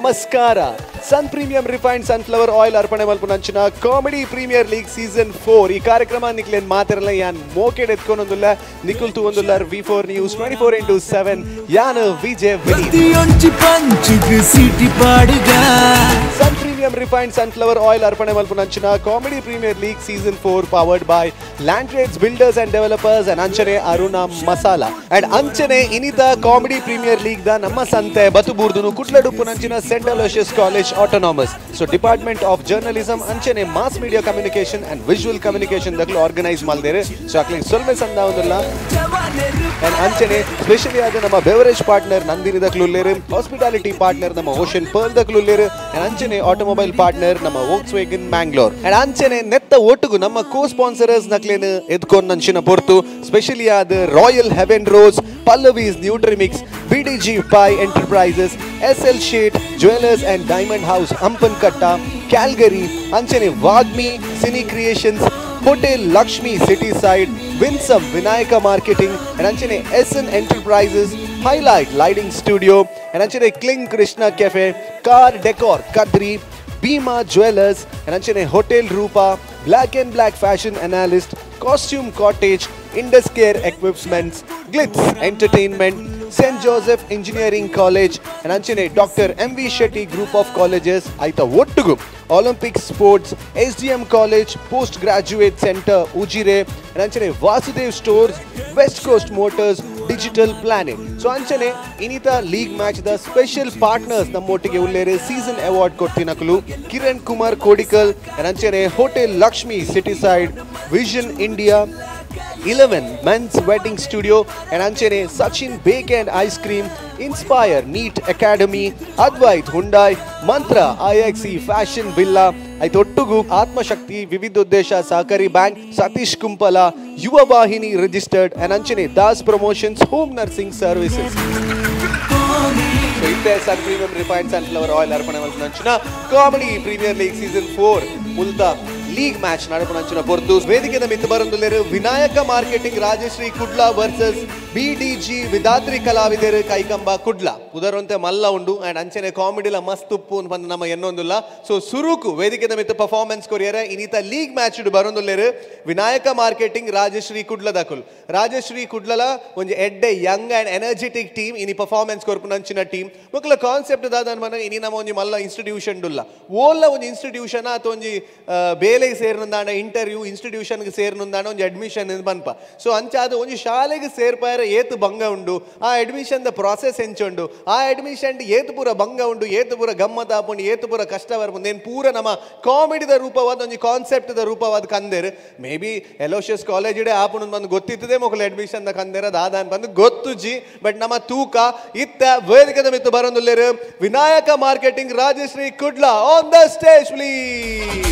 ನಮಸ್ಕಾರ. Sun premium refined sunflower oil ಅರ್ಪಣೆ ಮಲ್ಪುನಂಚಿನ ಕಾಮಿಡಿ ಪ್ರೀಮಿಯರ್ ಲೀಗ್ ಸೀಸನ್ 4 ಈ ಕಾರ್ಯಕ್ರಮ ನಿಕ್ಲೇನ್ ಮಾತಿರಲ್ಲ ಯಾನ್ ಮೋಕೆಡ್ ಎತ್ಕೊಂಡೊಂದುಲ್ಲ ನಿಕುಲ್ ತೂವೊಂದುಲ್ಲಾರ್ V4 news 24x7 ಯಾನ್ Vijay Sun premium refined sunflower oil ಅರ್ಪಣೆ ಮಲ್ಪುನಂಚಿನ comedy premier league season 4 powered by land trades builders and developers and ಅಂಚನೆ ಅರುಣ ಮಸಾಲಾ ಅಂಡ್ ಅಂಚನೆ ಇನಿತ ಕಾಮಿಡಿ ಪ್ರೀಮಿಯರ್ ಲೀಗ್ the ನಮ್ಮ ಸಂತೆ ಬತುಬೂರ್ದುನು ಕುಟ್ಲಡುಪ್ಪುನಂಚಿನ saint Aloysius college autonomous. So department of journalism ಅಂಚನೆ mass media communication and visual communication ದಕ್ಲು organise ಮಲ್ದೇರು. So ಅಕ್ಲಿ ಸೊಲ್ಮೆ ಸಂದಾವುದಿಲ್ಲ ಅಂಡ್ ಅಂಚನೆ ಸ್ಪೆಷಲಿ ಆದ ನಮ್ಮ ಬೆವರೇಜ್ ಪಾರ್ಟ್ನರ್ ನಂದಿನಿ ದಕ್ಲುಲ್ಲೇರು, ಹಾಸ್ಪಿಟಾಲಿಟಿ ಪಾರ್ಟ್ನರ್ ನಮ್ಮ ಓಷನ್ ಪರ್ಲ್ ದಕ್ಲುಲ್ಲೇರು ಅಂಡ್ ಅಂಚನೆ ಆಟೋಮೊಬೈಲ್ ಪಾರ್ಟ್ನರ್ ನಮ್ಮ ವೋಕ್ಸ್ ವೇಗನ್ ಮ್ಯಾಂಗ್ಳೂರ್ ಅಂಡ್ ಅಂಚನೆ ನೆತ್ತ ಒಟ್ಟುಗು ನಮ್ಮ ಕೋ ಸ್ಪಾನ್ಸರರ್ಸ್ ನಕ್ಲೇನು ಎದ್ಕೊಂಡ್ ನಂಚಿನ ಪೊರ್ತು ಸ್ಪೆಷಲಿ ಆದ royal heaven rose, Pallavi's Nutrimix, BDG Pai enterprises, SL Sheth jewellers and diamond house Hampankatta, Calgary, ಅಂಚನೆ Vagmi cine creations, hotel Lakshmi city side, Winsome Vinayaka marketing and ಅಂಚನೆ S N enterprises, highlight lighting studio and ಅಂಚನೆ cling Krishna cafe, car decor Kadri, Bhima jewellers and ಅಂಚನೆ hotel Roopa, black and black fashion analyst, costume cottage, Indus care equipments, glitz entertainment, saint Joseph engineering college and ಅಂಚನೆ doctor M V Shetty group of colleges ಐತ ಒಟ್ಟುಗು Olympic sports, S D M college, post graduate centre Ujire and ಅಂಚನೆ Vasudev stores, west coast motors, digital planet. So ಅಂಚನೆ ಇನ್ನಿತ league match the special partners ನಮ್ಮೊಟ್ಟಿಗೆ ಉಲ್ಲೇರು. Season award ಕೊಡ್ತಿನಕಲು Kiran Kumar Kodikal and ಅಂಚನೆ hotel Lakshmi city side, vision India, 11 men's wedding studio and ಅಂಚನೆ Sachin bake and ice cream, inspire neat academy, Advait Hyundai, Mantra IXE fashion villa ಐತೊಟ್ಟುಗು ಆತ್ಮಶಕ್ತಿ ವಿವಿಧೋದ್ದೇಶ ಸಹಕಾರಿ bank, Satish Kumpala, Yuva Vahini registered and ಅಂಚನೆ Das promotions, home nursing services. ಇತ್ತೆ Sun premium refined sunflower oil ಅರ್ಪಣೆ ಮಲ್ಪುನಂಚಿನ comedy premier league season 4 ಮುಲ್ತ league match ನಡಪುನಂಚಿನ ಪೊರ್ತು ವೇದಿಕೆದ ಮಿತ್ತು ಬರೊಂದುಲ್ಲೆರ್ Vinayaka marketing Rajashree Kudla versus BDG Vidhatri ಕಲಾವಿದರು ಕೈಕಂಬ ಕುಡ್ಲ. ಉದರಂತೆ ಮಲ್ಲ ಉಂಡು ಅಂಡ್ ಅಂಚನೆ ಕಾಮಿಡಿಲ ಮಸ್ತ್ ಉಪ್ಪು ಬಂದು ನಮ್ಮ ಎನ್ನೊಂದುಲ್ಲ. ಸೊ ಸುರುಕು ವೇದಿಕೆದ ಮಿತ್ತು ಪರ್ಫಾರ್ಮೆನ್ಸ್ ಕೊರಿಯರ ಇನ್ನಿತ ಲೀಗ್ ಮ್ಯಾಚ್ ಬರೊಂದುಲ್ಲೆರ್ ವಿನಾಯಕ ಮಾರ್ಕೆಟಿಂಗ್ ರಾಜಶ್ರೀ ಕುಡ್ಲ ದಕುಲ್. ರಾಜಶ್ರೀ ಕುಡ್ಲಲ ಒಂಜಿ ಎಡ್ಡೆ ಯಂಗ್ ಅಂಡ್ ಎನರ್ಜೆಟಿಕ್ ಟೀಮ್ ಇನಿ ಪರ್ಫಾರ್ಮೆನ್ಸ್ ಕೊರ್ಪುನಂಚಿನ ಟೀಮ್. ಮಕ್ಕಳ ಕಾನ್ಸೆಪ್ಟ್ ದಾದ ಮನ ಇನಿ ನಮ್ಮ ಒಂಜಿ ಮಲ್ಲ ಇನ್ಸ್ಟಿಟ್ಯೂಷನ್ ಡುಲ್ಲ ಓಲ್ಲ ಒಂಜಿ ಇನ್ಸ್ಟಿಟ್ಯೂಷನ್ ಅಥವಾ ಒಂಜಿ ಬೇಲೆಗೆ ಸೇರ್ನುಂದಾಂಡ ಇಂಟರ್ವ್ಯೂ ಇನ್ಸ್ಟಿಟ್ಯೂಷನ್ಗೆ ಸೇರ್ನುಂದಾಂಡ ಒಂಜಿ ಅಡ್ಮಿಷನ್ ಪನ್ಪ. ಸೊ ಅಂಚಾದ ಒಂಜಿ ಶಾಲೆಗೆ ಸೇರ್ಪಾಯರ ಏತು ಭಂಗ ಉಂಡು, ಆ ಅಡ್ಮಿಷನ್ the process ಎಂಚುಂಡು, ಆ ಅಡ್ಮಿಷನ್ ಏತು ಪೂರ ಭಂಗ ಉಂಡು, ಏತು ಪೂರ ಗಮ್ಮತ್ ಆಪುಂಡು, ಏತು ಪೂರ ಕಷ್ಟ ಬರ್ಪುಂಡು ಏನು ಪೂರ ನಮ್ಮ ಕಾಮಿಡಿದ ರೂಪವಾದ ಒಂಜಿ ಕಾನ್ಸೆಪ್ಟ್ the ರೂಪವಾದ ಕಂದೇರು. ಮೇ ಬಿ ಎಲೋಷಿಯಸ್ ಕಾಲೇಜ್ ಇಡೆ ಆಪುಂಡು ಬಂದು ಗೊತ್ತಿತ್ತದೆ ಮೊಕಲು ಅಡ್ಮಿಷನ್ the ಕಂದೇರ ದಾದಾನ್ ಬಂದು ಗೊತ್ತುಜಿ. ಬಟ್ ನಮ್ಮ ತೂಕ ಇತ್ತ ವೇದಿಕದ ಮಿತ್ತು ಬರೋದುಲ್ಲೇರು Vinayaka marketing Rajashree Kudla on the stage please.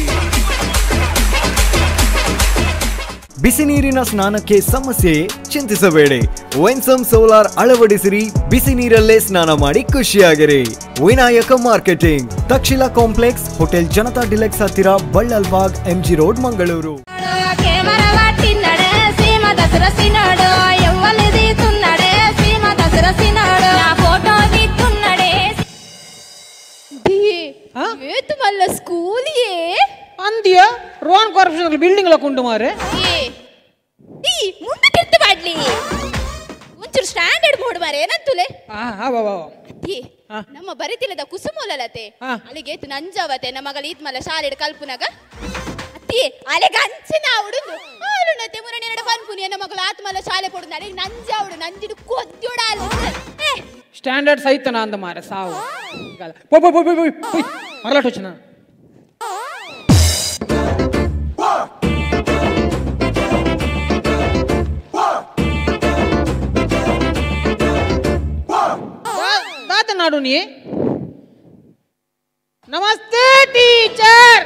ಬಿಸಿ ನೀರಿನ ಸ್ನಾನಕ್ಕೆ ಸಮಸ್ಯೆ ಚಿಂತಿಸಬೇಡಿ, ವಿನ್ಸಮ್ ಸೋಲಾರ್ ಅಳವಡಿಸಿರಿ, ಬಿಸಿ ನೀರಲ್ಲೇ ಸ್ನಾನ ಮಾಡಿ ಖುಷಿಯಾಗಿರಿ. Vinayaka marketing, Takshashila complex, hotel Janata deluxe ಹತ್ತಿರ, ಬಳ್ಳಲ್ಬಾಗ್, ಎಂಜಿ ರೋಡ್, ಮಂಗಳೂರು. ಅಂದ್ಯ ರೋಹನ್ ಕಾರ್ಪೊರೇಷನ್ ಬಿಲ್ಡಿಂಗ್ ಲಕ ಉಂಟು ಮಾರೆ. ಮುಂದೆ ತಿರ್ತು ಮಾಡ್ಲಿ ಒಂಚೂರು ಸ್ಟ್ಯಾಂಡರ್ಡ್ ಮೋಡ್ ಮಾರೆ ಏನಂತುಲೆ. ನಮ್ಮ ಬರಿತಿಲ್ಲದ ಕುಸುಮೂಲಲತೆ ಅಲ್ಲಿಗೆ ಏತು ನಂಜವತೆ ನಮ್ಮ ಮಗಳ ಈತ್ ಮಲ್ಲ ಶಾಲೆಡ್ ಕಲ್ಪುನಾಗ ಅತ್ತಿ ಅಲೆಗೆ ಅಂಚಿನ ಅವಡುಂದು ಆಲುನತೆ ಮುರಣ ಎರಡು ಪನ್ಪುನಿ ನಮ್ಮ ಮಗಳ ಆತ್ಮಲ್ಲ ಶಾಲೆ ಪೋಡುಂದು ಅಲ್ಲಿಗೆ ನಂಜಾವಡು ನಂಜಿಡು ಕೊದ್ಯೋಡಾಲು ಸ್ಟ್ಯಾಂಡರ್ಡ್ ಸಹಿತನ ಅಂದ ಮಾರೆ ಸಾವು ಪೋಯ್ ಪೋಯ್ ಪೋಯ್ ಪೋಯ್ ಪೋಯ್ ಮರಲಾಟ వచ్చిన ನಾಡು ನೀ. ನಮಸ್ತೆ ಟೀಚರ್.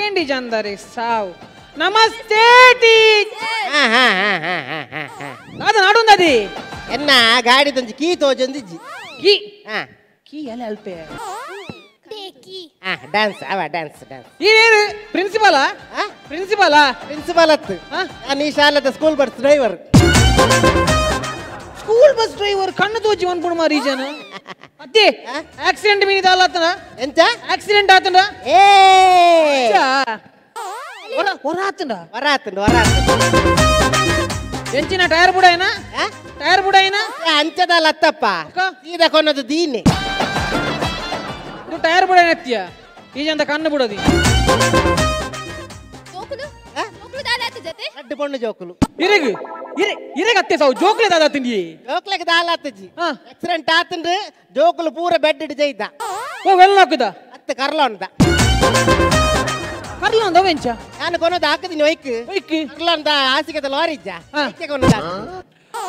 ఏంటి జందరి సావు. నమస్తే టీచర్. ಅದು ನಾಡುಂದದಿ ಎನ್ನ ಗಾಡಿ ತಂಜಿ ಕೀ ತೋಜಂದಿಜ್ಜಿ ಕೀ ಕೀ ಎಲ್ಲ ಅಲ್ಪೆ ಡ್ಯಾನ್ಸ್ ಅವ ಡ್ಯಾನ್ಸ್ ಡ್ಯಾನ್ಸ್. ಏನೇನು ಪ್ರಿನ್ಸಿಪಾಲ? ಪ್ರಿನ್ಸಿಪಾಲ ಪ್ರಿನ್ಸಿಪಾಲ್ ಅತ್ತು ನೀ ಶಾಲೆದ school bus driver. School bus driver ಕಣ್ಣು ತೋಜಿ ಒನ್ಪುಣ ಮಾರಿ ಜನ. ಅತ್ತಿ ಆಕ್ಸಿಡೆಂಟ್ ಮೀನಿ ದಾಲತ್ತನ ಎಂತ ಆಕ್ಸಿಡೆಂಟ್ ಆತನ ಏ ಹೊರ ಆತನ ಹೊರ ಆತನ ಹೊರ ಎಂಚಿನ ಟೈರ್ ಬುಡ ಏನ ಟೈರ್ ಬುಡ ಏನ ಅಂಚದಲ್ಲ ಅತ್ತಪ್ಪ ಸೀದಾ ಕೊನ್ನದು ದೀನೆ ಇದು ಟೈರ್ ಬುಡ ಏನತ್ತೀಯ ಈಜಂತ ಕಣ್ಣು ಬಿಡೋದಿ ಅಡ್ಡು ಪೊಣ್ಣು ಜೋಕುಲು ಇರಗು ಇರೆ ಇರಗ ಅತ್ತೆ ಸಾವು ಜೋಕುಲೆ ದಾದ ತಿಂಡಿ ಜೋಕ್ಲೆಗೆ ದಾಲ ಆತಜಿ ಆಕ್ಸಿಡೆಂಟ್ ಆತಂದ್ರೆ ಜೋಕುಲು ಪೂರ ಬೆಡ್ ಇಡ್ ಜೈದ ಓ ವೆಲ್ ಹಾಕುದ ಅತ್ತೆ ಕರ್ಲ ಉಂದ ಕರ್ಲ ಉಂದ ವೆಂಚ ನಾನು ಕೊನೋದು ಹಾಕದಿನಿ ಒಯ್ಕ್ ಒಯ್ಕ್ ಕರ್ಲ ಉಂದ ಹಾಸಿಗೆದ ಲಾರಿ ಇಜ್ಜ ಕೊನೋದು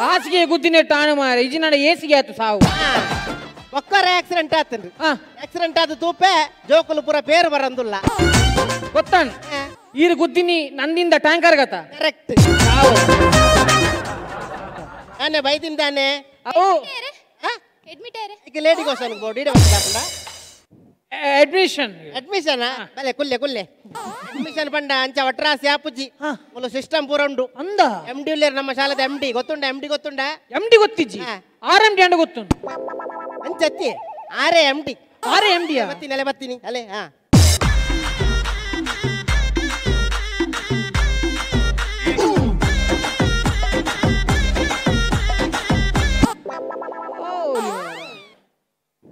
ಹಾಸಿಗೆ ಗುದ್ದಿನ ಟಾಣ ಮಾರೆ ಇಜಿನಾಡ ಏಸಿಗೆ ಆತು ಸಾವು ಒಕ್ಕರ ಆಕ್ಸಿಡೆಂಟ್ ಆತಂದ್ರೆ ಆಕ್ಸಿಡೆಂಟ್ ಆದ ತೂಪೆ ಜೋಕುಲು ಪೂರ ಪೇರು ಬರಂದುಲ್ಲ ಗೊತ್ತಾನ್ ಈರು ಗುದ್ದಿನಿ ನಂದಿಂದ ಟ್ಯಾಂಕರ್ ಗತ ಕರೆಕ್ಟ್ ನಾನೇ ಬೈದಿಂದಾನೆ ಈಗ lady question board ಇಡ ಅಡ್ಮಿಷನ್ ಅಡ್ಮಿಷನ್ ಬಲೆ ಕುಲ್ಲೆ ಕುಲ್ಲೆ ಅಡ್ಮಿಷನ್ ಪಂಡ ಅಂಚ ಒಟ್ರಾಸಿ ಆಪುಜಿ ಮುಲು ಸಿಸ್ಟಮ್ ಪೂರ ಉಂಡು ಅಂದ ಎಂ ಡಿ ಉಲ್ಲೇರು ನಮ್ಮ ಶಾಲೆದ ಎಂ ಡಿ ಗೊತ್ತುಂಡ ಎಂ ಡಿ ಗೊತ್ತುಂಡ ಎಂ ಡಿ ಗೊತ್ತಿಜ್ಜಿ R M D ಅಂಡ ಗೊತ್ತುಂಡು ಅಂಚತ್ತಿ ಆರೇ ಎಂ ಡಿ ಆರೇ ಎಂ ಡಿ ಬತ್ತೀನಿ ಅಲೆ ಬತ್ತೀನಿ ಅಲೆ ಹಾ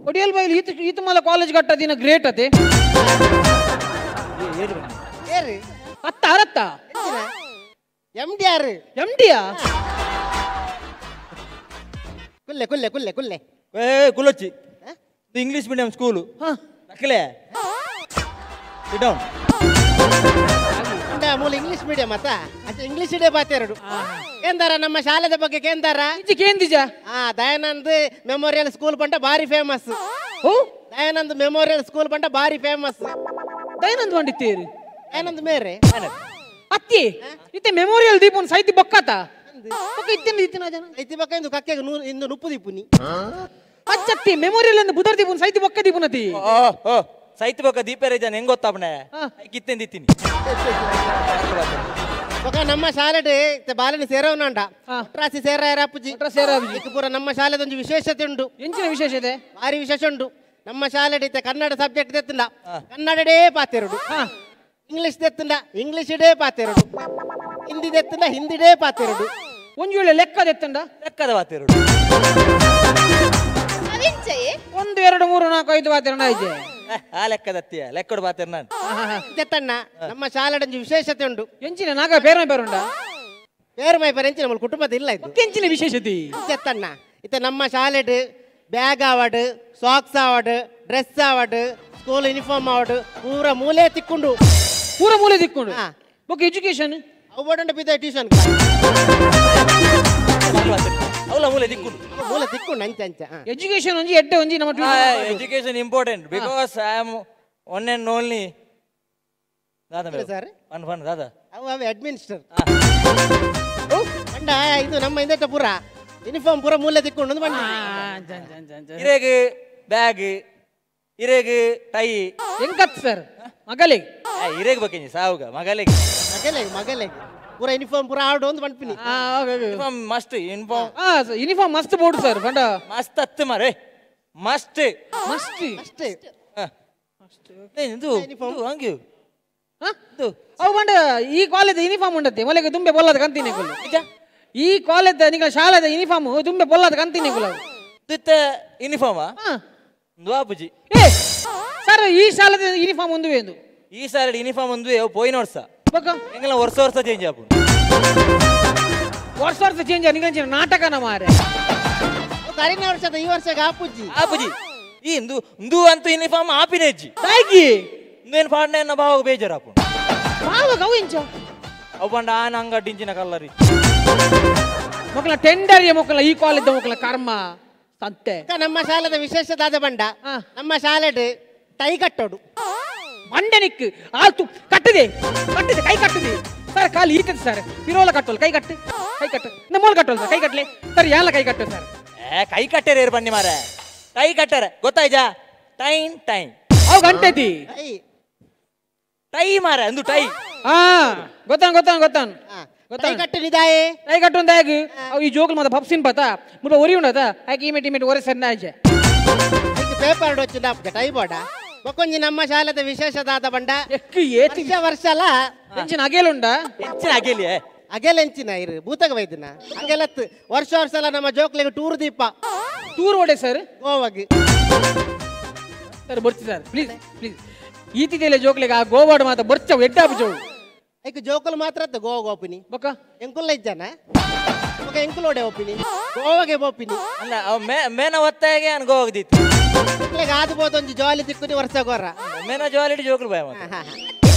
ಒಡಿಯಲ್ ಬೈಲ್ ಈತ ಈತ ಮಲ ಕಾಲೇಜ್ ಕಟ್ಟ ದಿನ ಗ್ರೇಟ್ ಅತೆ ಅತ್ತ ಅರತ್ತ M D R M Diya ಕುಲ್ಲೆ ಕುಲ್ಲೆ ಕುಲ್ಲೆ ಕುಲ್ಲೆ ಏ ಕುಲ್ಲೊಚ್ಚಿ ಇದು English medium school ನಕಲೆ sit down ಮೂಲ ಇಂಗ್ಲಿಷ್ ಮೀಡಿಯಂ ಅತ್ತ ಅಚ್ಚ ಇಂಗ್ಲಿಷ್ ಇಡೇ ಬಾತೆರಡು ಕೇಂದಾರ ನಮ್ಮ ಶಾಲೆದ ಬಗ್ಗೆ ಕೇಂದಾರ ಕೇಂದಿಜ ಹಾ ದಯಾನಂದ್ ಮೆಮೋರಿಯಲ್ ಸ್ಕೂಲ್ ಪಂಟ ಬಾರಿ famous Dayanand memorial school ಪಂಟ ಬಾರಿ ಫೇಮಸ್ ದಯಾನಂದ್ ವಂಡಿತ್ತೇರಿ ದಯಾನಂದ್ ಮೇರೆ ಅತ್ತಿ ಇತ್ತೆ ಮೆಮೋರಿಯಲ್ ದೀಪನ್ ಸೈತಿ ಬೊಕ್ಕತ ಬೊಕ್ಕ ಇತ್ತಿನ ಇತ್ತಿನ ಜನ ಸೈತಿ ಬೊಕ್ಕ ಇಂದು ಕಕ್ಕೆಗೆ ಇಂದು ನುಪ್ಪು ದೀಪುನಿ ಅಚ್ಚತ್ತಿ ಮೆಮೋರಿಯಲ್ ಎಂದು ಬುಧರ್ ದೀಪನ್ ಸೈತಿ ಬೊಕ್ಕ ದೀಪುನತಿ ಸೈತಿ ಬೊಕ್ಕ ದೀಪೇರೆ ಜನ ಹೆಂಗ್ ಗೊತ್ತಾಪಣೆ ಕಿತ್ತೆಂದಿತ್ತೀನಿ ಬೊಕ್ಕ ನಮ್ಮ ಶಾಲೆಡ್ ಬಾಲನ ಸೇರವನಂಡ ಒಟ್ರಾಸಿ ಸೇರ ಅಪ್ಪುಜಿ ಸೇರ ಪೂರ ನಮ್ಮ ಶಾಲೆದೊಂದು ವಿಶೇಷತೆ ಉಂಟು ಎಂಚಿನ ವಿಶೇಷತೆ ಭಾರಿ ವಿಶೇಷ ಉಂಟು ನಮ್ಮ ಶಾಲೆಡ್ ಇತ್ತೆ ಕನ್ನಡ ಸಬ್ಜೆಕ್ಟ್ ತೆತ್ತುಂಡ ಕನ್ನಡಡೇ ಪಾತೆರಡು ಇಂಗ್ಲಿಷ್ ತೆತ್ತುಂಡ ಇಂಗ್ಲಿಷ್ ಡೇ ಪಾತೆರಡು ಹಿಂದಿ ತೆತ್ತುಂಡ ಹಿಂದಿಡೇ ಪಾತೆರಡು ಒಂಜಿ ವೇಳೆ ಲೆಕ್ಕ ತೆತ್ತುಂಡ ಲೆಕ್ಕದ ಪಾತೆರಡು 1 2 3 4 5 ಪಾತೆರಡು ಆಯ್ತು ಆ ಲೆಕ್ಕದತ್ತಿಯ ಲೆಕ್ಕಡು ಪಾತೆರ ನಾನು ತೆತ್ತಣ್ಣ ನಮ್ಮ ಶಾಲೆಡೊಂಜಿ ವಿಶೇಷತೆ ಉಂಟು ಎಂಚಿನ ನಾಗ ಬೇರೆ ಬೇರುಂಡ ಬೇರೆ ಮೈ ಬೇರೆ ಎಂಚಿನ ನಮ್ಮ ಕುಟುಂಬದ ಇಲ್ಲ ಇದು ಎಂಚಿನ ವಿಶೇಷತೆ ಚೆತ್ತಣ್ಣ ಇತ್ತ ನಮ್ಮ ಶಾಲೆಡ್ ಬ್ಯಾಗ್ ಆವಡ್ ಸಾಕ್ಸ್ ಆವಡ್ ಡ್ರೆಸ್ ಆವಡ್ ಸ್ಕೂಲ್ ಯೂನಿಫಾರ್ಮ್ ಆವಡ್ ಪೂರ ಮೂಲೆ ತಿಕ್ಕೊಂಡು ಪೂರ ಮೂಲೆ ತಿಕ್ಕೊಂಡು ಓಕೆ ಎಜುಕೇಶನ್ ಅವು ಬಿದ್ದ ಟ್ಯೂಷನ್ ಅವಲ ಮೂಲೆ ದಿಕ್ಕೊಂಡು ಮೂಲೆ ದಿಕ್ಕೊಂಡು ಅಂಚ ಅಂಚ ಎಜುಕೇಶನ್ ಒಂಜಿ ಎಡ್ಡೆ ಒಂಜಿ ನಮ್ಮ education important because I am one and only Dada sir one one ದಾದಾ ಅವು ಅವೆ ಅಡ್ಮಿನಿಸ್ಟರ್ ಅಂಡ ಇದು ನಮ್ಮ ಇಂದಟ ಪೂರ ಯೂನಿಫಾರ್ಮ್ ಪೂರ ಮೂಲೆ ದಿಕ್ಕೊಂಡು ಬಂಡ ಇರೇಗ್ ಬ್ಯಾಗ್ ಇರೇಗ್ ಟೈ ಹೆಂಗತ್ ಸರ್ ಮಗಲಿಗೆ ಇರೇಗ್ ಬೇಕೇನಿ ಸಾವುಗ ಮಗಲಿಗೆ ಮಗಲಿಗೆ ಮಗಲಿಗೆ ಪೂರ ಯೂನಿಫಾರ್ಮ್ ಪೂರ ಆಡು ಒಂದು ಬಂಡ್ಪಿನಿ uniform must uniform uniform ಮಸ್ತ್ ಬೋರ್ಡ್ ಸರ್ ಬಂಡ ಮಸ್ತ್ ಅತ್ತು ಮಾರೆ must must must ಇದು ಹಂಗೆ ಅವು ಬಂಡ ಈ ಕಾಲೇಜ್ ಯೂನಿಫಾರ್ಮ್ ಉಂಡತ್ತೆ ಮೊಲೆಗೆ ತುಂಬೆ ಬೊಲ್ಲದ ಕಂತೀನಿ ಕುಲ್ಲ ಈ ಕಾಲೇಜ್ ನಿಗಳ ಶಾಲೆದ ಯೂನಿಫಾರ್ಮ್ ತುಂಬೆ ಬೊಲ್ಲದ ಕಂತೀನಿ ಕುಲ್ಲ ಯೂನಿಫಾರ್ಮ್ ದ್ವಾಪುಜಿ ಏ ಸರ್ ಈ ಶಾಲೆದ ಯೂನಿಫಾರ್ಮ್ ಒಂದು ಎಂದು ಈ ಶಾಲೆ ಯೂನಿಫಾರ್ಮ್ ಒಂದು ಪೋಯಿನ ವರ್ಷ ಎಂಗಲ ವರ್ಷ ವರ್ಷ ಚೇಂಜ್ ಆಪು ವರ್ಷ ವರ್ಷ ಚೇಂಜ್ ನಿಗಂಚಿನ ನಾಟಕನ ಮಾರೆ ಕರಿನ ವರ್ಷದ ಈ ವರ್ಷ ಆಪುಜಿ ಆಪುಜಿ ಈ ಇಂದು ಇಂದು ಅಂತೂ ಯೂನಿಫಾರ್ಮ್ ಆಪಿನೇಜ್ಜಿ ತಾಯಿಗೆ ಇಂದು ಪಾಡ್ನೆ ಭಾವ ಬೇಜಾರಾಪು ಭಾವ ಗೌ ಇಂಚ ಅವು ಪಂಡ ಆನ ಅಂಗ ಡಿಂಚಿನ ಕಲ್ಲರಿ ಮೊಕ್ಕಲ ಟೆಂಡರ್ ಮೊಕ್ಕಲ ಈ ಕಾಲೇಜ್ ಮೊಕ್ಕಲ ಕರ್ಮ ಸಂತೆ ನಮ್ಮ ಶಾಲೆದ ವಿಶೇಷ ದಾದ ಬಂಡ ನಮ್ಮ ಶಾಲೆಡ್ ಟೈ ಕಟ್ಟೋಡು ಮಂಡನಿಕ್ ಆಲ್ತು ಕಟ್ಟದೆ ಕಟ್ಟದೆ ಕೈ ಕಟ್ಟದೆ ಸರ್ ಕಾಲು ಈತದೆ ಸರ್ ಪಿರೋಲ ಕಟ್ಟೋಲ್ ಕೈ ಕಟ್ಟು ಕೈ ಕಟ್ಟು ನಮ್ಮೋಲ್ ಕಟ್ಟೋಲ್ ಸರ್ ಕೈ ಕಟ್ಟಲೆ ಸರ್ ಯಾಲ ಕೈ ಕಟ್ಟು ಸರ್ ಏ ಕೈ ಕಟ್ಟರೆ ಏರ್ ಬನ್ನಿ ಮಾರೆ ಟೈ ಕಟ್ಟರೆ ಗೊತ್ತಾಯ್ತಾ ಟೈನ್ ಟೈನ್ ಅವು ಗಂಟೆತಿ ಟೈ ಮಾರೆ ಅಂದು ಟೈ ಹಾ ಗೊತ್ತಾನ್ ಗೊತ್ತಾನ್ ಗೊತ್ತಾನ್ ಟೈ ಕಟ್ಟು ನಿದಾಯೆ ಟೈ ಕಟ್ಟು ಅಂದಾಗ ಅವು ಈ ಜೋಕುಲು ಮಾತ ಪಪ್ಸಿನ್ ಪತ ಮುಲ್ಪ ಒರಿ ಉಂಡತ ಆಕೆ ಇಮೆಟ್ ಇಮೆಟ್ ಒರೆ ಸರ್ ನಾಜೆ Paper వచ్చిಂದ ಟೈಬೋಡ ಬೊಕೊಂಜಿ ನಮ್ಮ ಶಾಲೆದ ವಿಶೇಷದಾದ ಬಂಡ ವರ್ಷ ವರ್ಷಲ ಎಂಚಿನ ಅಗೇಲುಂಡ ಎಂಚಿನ ಅಗೇಲಿಯೇ ಅಗೇಲ್ ಎಂಚಿನ ಇರು ಭೂತಗ ವೈದ್ಯನ ಅಗೇಲತ್ತು ವರ್ಷ ವರ್ಷಲ ನಮ್ಮ ಜೋಕ್ಲಿಗೆ ಟೂರ್ ದೀಪ ಟೂರ್ ಓಡೆ ಸರ್ ಗೋವಾಗೆ ಸರ್ ಬರ್ತಿ sir please please ಈತಿದೆಲೆ ಜೋಕ್ಲಿಗೆ ಆ ಗೋವಾಡು ಮಾತ ಬರ್ಚವು ಎಡ್ಡಾಪು ಜೋವು ಐಕ್ ಜೋಕುಲು ಮಾತ್ರ ಅತ್ತ ಗೋವಾ ಗೋಪಿನಿ ಬೊಕ್ಕ ಎಂಕುಲ್ಲ ಇಜ್ಜನ ಬೊಕ್ಕ ಎಂಕುಲೋಡೆ ಒಪ್ಪಿನಿ ಗೋವಾಗೆ ಬೋಪಿನಿ ಅಲ್ಲ ಅವ ಮೇನ ಒತ್ತಾಯಗೆ ಅನ್ ಗೋವಾಗ ದೀತು ಜೋಕ್ಲಿಗೆ ಆದ್ಬೋದು ಒಂಜಿ ಜಾಲಿ ತಿಕ್ಕುನಿ ವರ್ಷ ಗೋರ ಮೇನ ಜಾಲಿ ಜೋಕುಲು ಬಾಯ ಮಾತ